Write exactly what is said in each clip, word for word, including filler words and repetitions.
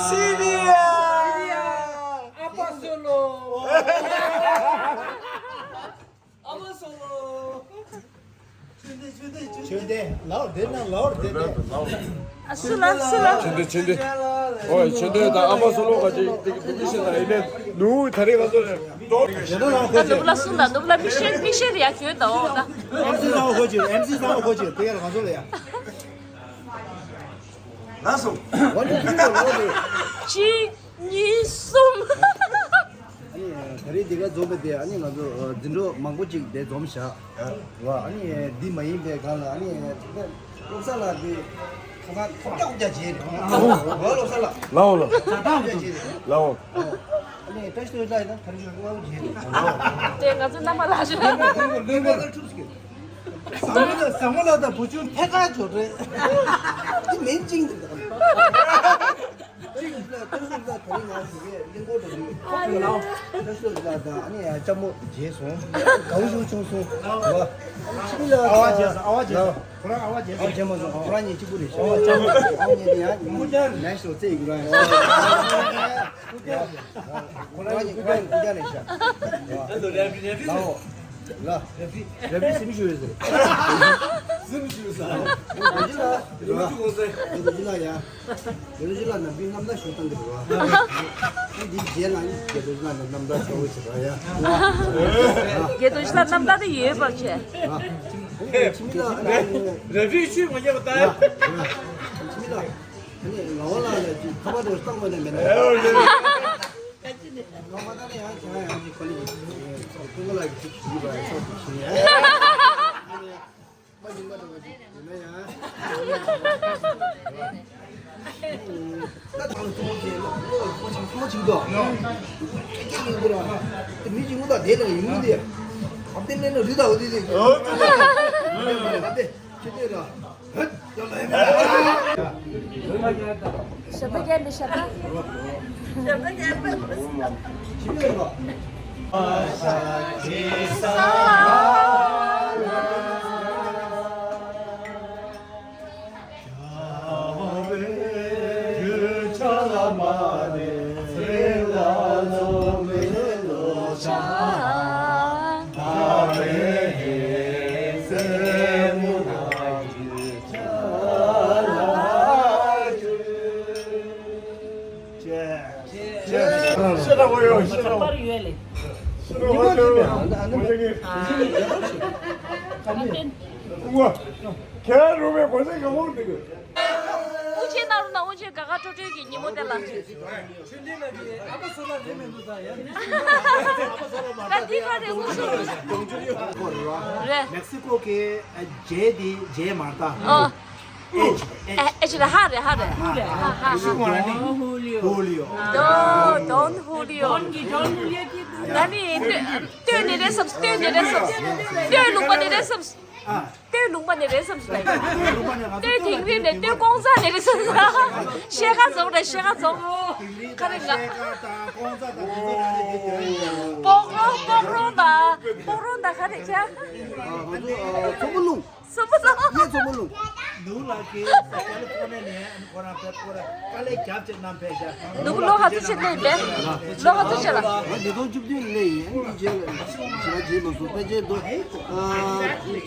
Syria! Apa solo! Apa solo! ཆོས་ལྡན་ལའོ་དེ་ན་ལའོ་དེ་ནས། ཨ་སུ་ལ་སུ་ལ། ཆོས་ལྡན་ཆོས་ལྡན། ཨོ་ཆོས་ལྡན་དང་ཨ་ཕ་སོ་ལོ་ག་ཅིག་ཏིག་ཏིག་ཤེས་ན་ཡིན་ནས་ནུ་ད་རེས་ང་ཚོ་ལ་ཏོ། ད་ནུབ་ལ་སུ་ལ་ནུབ་ལ་མི་ཤེས་མི་ཤེས་རེད་ཡ་ཁྱོད་ད་ཨོ་ད། ཨེམ་སི་བཟང་བོ་ཁོ་ཅིག་ཨེམ་སི་བཟང་བོ་ཁོ་ཅིག་དེ་ཡར་ང་ཚོ་ལ་ཡ། ལགས་སོ། ཝན་ཊུ་ཐི་ཕོར་ལོ་རེད། གཅིག་གཉིས། གསུམ། ཨ་ནི་ད་རེས་འདི་ག་འཛོམས་པ་དེ་ཨ་ནི་ང་ཚོ་འཛིན་གྲོགས་མང་པོ་ཅིག་དེ་འཛོམས་བཞག་བ། ཨ་ནི་འདི་མ་ཡིན་པའི་སྒང་ལ་ཨ་ནི་བློ་བཟང་ལགས་འདི་ཁ་སང་ཁོག་རྒྱག་རྒྱག་བྱས་རེད་བ། བློ་བཟང་ལགས། ལའོ་ལོ། ཁོག་རྒྱག་རྒྱག་བྱས་རེད། ལའོ། ཨ་ནི་བཀྲ་ཤིས་ལགས་ཡིན་ན་ད་རེས་ཡོང་སླ་བོ་བྱས་རེད། དེ་ང་ཚོ་རྣམ་པ་ལགས་ཞུ། བཟང་མོ་ལ་ཐུགས་སྐྱོ། བཟང་མོ་ལ་བཟང་མོ་ལ་ད་བུ་ཆུང་ཐད་ཀར་འབྱོར་རེད། འདི་མིན་ཅིང་འདི་དང་། ཅིང་འདི་ལ་ཏོག་ཙམ་ལ་ད་རིང་ང་ཞིག་གིས་གླིང་སྐོར་དུ་འགྲོ་གི། ལའོ། ཏོག་ཙམ་ལ་ད་ཨ་ནི་ཡང་ལྕམ་མོ་བརྗེད་སོང་། གའུ་ཞུ་ཆུང་སོང་། ལའོ། ཕྱི་ལ་ཨ་བ་བརྗེད་སོང་། ཨ་བ་བརྗེད་སོང་། ཁོ་རང་ཨ་བ་བརྗེད་སོང་། ཨ་བ་བརྗེད་མ་སོང་། ཁོ་རང་གཉིས་གཅིག་པུ་རེད་ཤག་ཨ་བ་བརྗེད་མ་སོང་། ཨ་བ་གཉིས་དེ་ཡང་ལེགས་སོ་རྩེ་ཡི་གུ་ར། ཁོ་རང་གཉིས་ཁོ་རང་གཉིས་ཀུ་ཅག་རེད་ཤག་ལའོ། ལ། རེ་བི་སེམས་ཤུགས་ཡོད་ཟེར། སེམས་ཤུགས་ཟེར། རེ་བི་ཅུ་གོང་ཟེར། རེ་བི་ཅུ་ལ་ཡ། རེ་བི་ཅུ་ལ་ནམ་རྒྱུན་རྣམ་ཐར་ཞུ་སྟངས་འདི་རེད་བ། འདི་རྗེས་ལ་ནི་རེ་བི་ཅུ་ལ་རྣམ་ཐར་ཞུ་བ་ཞིག་ར་ཡ། རྒྱལ་དུ་ཞིག་ལ་རྣམ་ཐར་དེ་ཡོད་པ་བྱས། རེ་བི་ཅུ་མ་རྒྱབ་པ་ལྟ། ཁྱིམ་ལ། ཨ་ནི་ངག་དབང་ལགས་ལ་ཅིག་ཁ་པར་དེ་བཏང་བ་ནས་མེད་ན། ངག་དབང་ལགས་ནས་ཡང་ཁྱེད་རང་ཡང་ཅིག་ག་ལེ་ཅིག་ཀུན་དགའ་ལགས་ཀྱིས་ཅིག་ཞུས་པ་ཡང་ཆོག་ཅིག་ཞུས་ཡ། ཨ་ནི་མ་ཡིན་པ་འདྲ་བ་ཅིག་ཡོད་ན་ཡང་། ད་ད་ལ་གཙོ་བོ་དེ་ལ་ལོ་ལ་ཁོ་ཅིག་ཁོ་ཅིག་དོ། ཁྱེད་ཀྱི་ཡིན་དུ་ར། དེ་མི་གཅིག་ངུ་ད་དེ་ལ་ཡིན་ངུ་དེ། ཨ་དེ་ལས་ན་རི་ད་འོ་དེ་དེ། ཨ་དེ། ཁྱེད་དེ་ར། ཞབས་བརྟན་རྒྱལ་མི་ཞབས་བརྟན། ཞབས་བརྟན་རྒྱལ་མི། ཤེས་རབ་ཡོད་ཤེས་རབ། པར་ཡོད་ལེ། ཤེས་རབ་ཡོད་ལེ། ཨ་ནི་ཨ་ནི། ཨ་ནི། ཁྱེད་རང་རུ་བའི་གོ་ས་གང་འོང་འདུག་དབུ་ཅན་ནང་རུ་ན་དབུ་ཅན་དགའ་དགའ་སྤྲོ་སྤྲོ་གི་ཉིན་མོ་དེ་ལ། ཆོས་ལྡན་ལགས་ཀྱིས་ཨ་ཕ་བསོད་ནམས་རེད་མི་འདུག་ད་ཡ། ད་འདི་ག་རེད་དབུ་ཅན། རེད། མེག་སི་ཀོ་གི་ཇེ་དེ་ཇེ་མར་ད། ཨ། ཨེ་ཅི་རེད། ཧ་རེད། ཧ་རེད། ཧ་ཧ་ཧ། ཧུ་ལིའོ། ཌོན་ཧུ་ལིའོ། ཌོན་ཧུ་ལིའོ། ད་ནི་སྟོད་ནས་རེད་བསམ། སྟོད་ནས་རེད་བསམ། སྟོད་ལུང་པ་ནས་རེད་བསམ། སྟོད་ལུང་པ་ནས་རེད་བསམ་ལ། སྟོད་དིང་རི་ནས། སྟོད་ཀོང་ཚ་ནས་རེད་བསམ། ཤེལ་དཀར་རྫོང་རེད། ཤེལ་དཀར་རྫོང་། ག་རེ་ལ། སྤོག་རོང་། སྤོག་རོང་དང་། སྤོག་རོང་དང་ག་རེ་ཁྱེད། ང་ཚོ་མཚོ་མོ་ལུང་། སུ་པོ་ལ། ངས་མཚོ་མོ་ལུང་། ནུ་ལགས་ཀྱིས་ཀ་ལི་ཧྥོར་ནི་ཡ་ནས་ཁོ་རང་ཕེབས། ཁོ་རང་དཀའ་ལས་རྒྱབ་བྱས་ནམ་ཕེབས་ཤག་ནུ་བོ་ལོ་ག་ཚོད་བྱས་སླེབས་པས། ལོ་ག་ཚོད་བྱས་ལ། ང་ཉིས་སྟོང་བཅུ་བདུན་ལ་སླེབས་ཡིན། ཨ་ནི་རྗེས་ལ་ཞེ་དྲག་བྱས་མ་སོང་། ཕལ་ཆེར་འདུག་ཨ་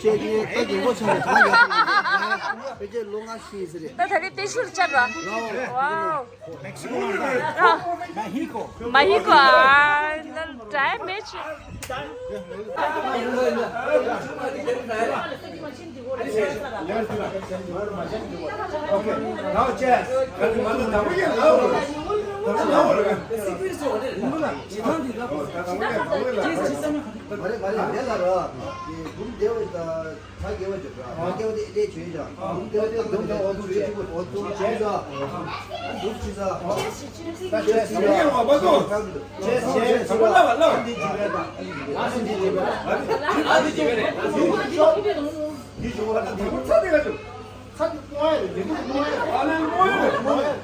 ཁྱེད་ཀྱིས་ད་རྒན་གོག་ཆགས་ནས་གང་ཡག་ཕལ་ཆེར་ལོ་ལྔ་ཤི་ཟེར་རེད། ད་ད་རེས་ཏེ་ཤུར་བཅར་བ། ཝའོ། Mexico. Mexico. Ah, no, try match. Okay, now chess. མ་རེད་མ་རེད། དེ་ལ་ར། འབུམ་བདེ་བ་དང་ད་དགེ་བ་བརྗོད་པ། ད་དགེ་བ་དེ་ཨེ་དེ་བྱོས་ཡིན་ཅང་། འབུམ་བདེ་བ་དེ་འབུམ་བདེ་བ་འོ་འདུག་བྱས་འོ་འདུག་བྱས་ས། འདུག་བྱས་ས། ད་བྱས་ས། ཡིན་ཡང་བ་བ་སོ། བྱས་ས་བྱས་ས། ད་བ་ལ་བ་ལ། ཨ་འདི་ཅི་བས་ད། ཨ་འདི་ཅི་བས་ད། ཨ་འདི་ཅི་བས་རེད། འདི་ཅི་བས་རེད། འདི་ཅི་བས་རེད། འདི་ཅི་བས་རེད། འདི་ཅི་བས་རེད། ཚ་དེ་ག་ཅུ། ཚ་དེ་སྨོ་ཡ་རེད། འདི་ཚ་སྨོ་ཡ་རེད། ཨ་ལེ་སྨོ་ཡ་རེད། སྨོ་ཡ་རེད།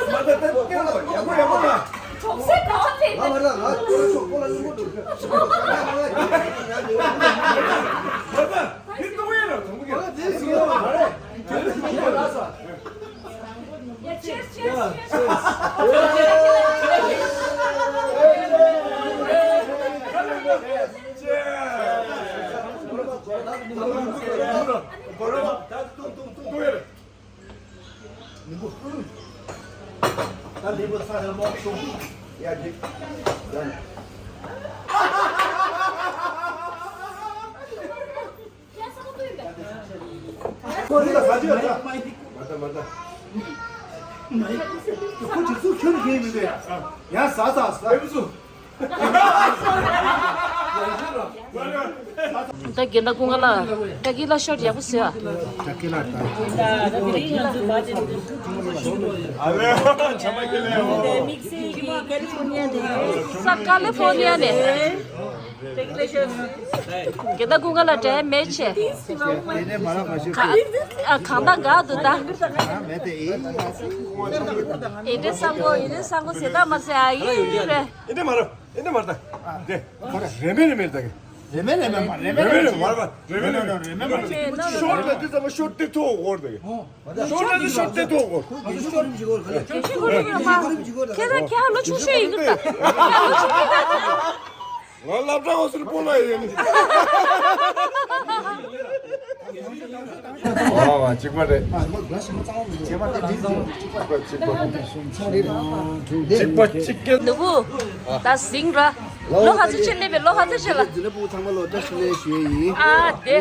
མ་ད་ད་སྐད་ལ་ཡག་པོ་ཡག་པོ་ལ། གྲོགས་སེ་ག་ཚོད་ལ་མ་ད་ང་ཁོ་ཚོ་ཁོ་ལ་སྙིང་པོ་འདུག་མ་ད་འདི་གཏོང་ཡ་ར་དང་པོ་གི། ཨ་དེ་སུ་ཡ་མ་རེད། ཁྱོད་ཚོ་ཁྱོད་ལ་ས། Yeah, cheers, cheers, cheers. ད་དགེ་ལྡན་ཀུན་དགའ་ལགས། ད་གི་ལ་ཤོར་ཡག་པོ་བཟོས་ཨ། ས་ཀ་ལི་ཧྥོར་ནི་ཡ་ནས། དགེ་ལྡན་ཀུན་དགའ་ལགས་འདྲ་མེད་ཆེ། གང་ལྟར་དགའ་འདུག་ད། ཨེ་འདྲས་སང་གོ་ཨེ་འདྲས་སང་གོ་ཟེར་ད་མ་ཟེར་ཨ་ཡིན་རེད། ཨེ་འདྲས་མ་རེད། ཨེ་འདྲས་མ་རེད་ད། འདྲས་མ་རེད། རེ་མེད་རེ་མེད་ད་གི། རེ་མེད་རེ་མེད་མ་རེད། རེ་མེད་རེ་མེད་མ་རེད་པ། རེ་མེད་རེ་མེད། ཤོར་ལ་དེ་ཚང་མ་ཤོར་དེ་ཐོག་འོར་ད་གི། ཤོར་ལ་དེ་ཤོར་དེ་ཐོག་འོར། ཁྱེད་རང་ཁྱེད་རང་ལོ་ཆུང་ཤོས་ཡིན་གི་ད། ང་སློབ་གྲྭ་འོག་སུ་སྤོ་ལོ་ཡིན། ཨ་ཨ་གཅིག་པ་རེད། གཅིག་པ་གཅིག་པ། གཅིག་པ་གཅིག་སྐད། ནུ་བུ། ད་ཟིང་ར། ལོ་ཧ་ཚོ་ཆེ་ལེ་བའི་ལོ་ཧ་ཚོ་ཆེ་ལ། འཛིན་གྲྭ་ཕྲུ་གུ་ཚང་མ་ལོ་བཀྲ་ཤིས་བདེ་ལེགས་ཞུ་ཡི་ཡིན། ཨ་དེ།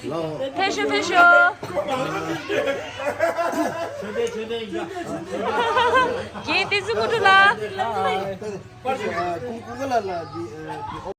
ལོ། ཕེབས་ཤོག་ཕེབས་ཤོག་རྒན་བསྟན་འཛིན་དངོས་གྲུབ་ལགས། ཀུང་ཀུང་ལ་ལ་འདི།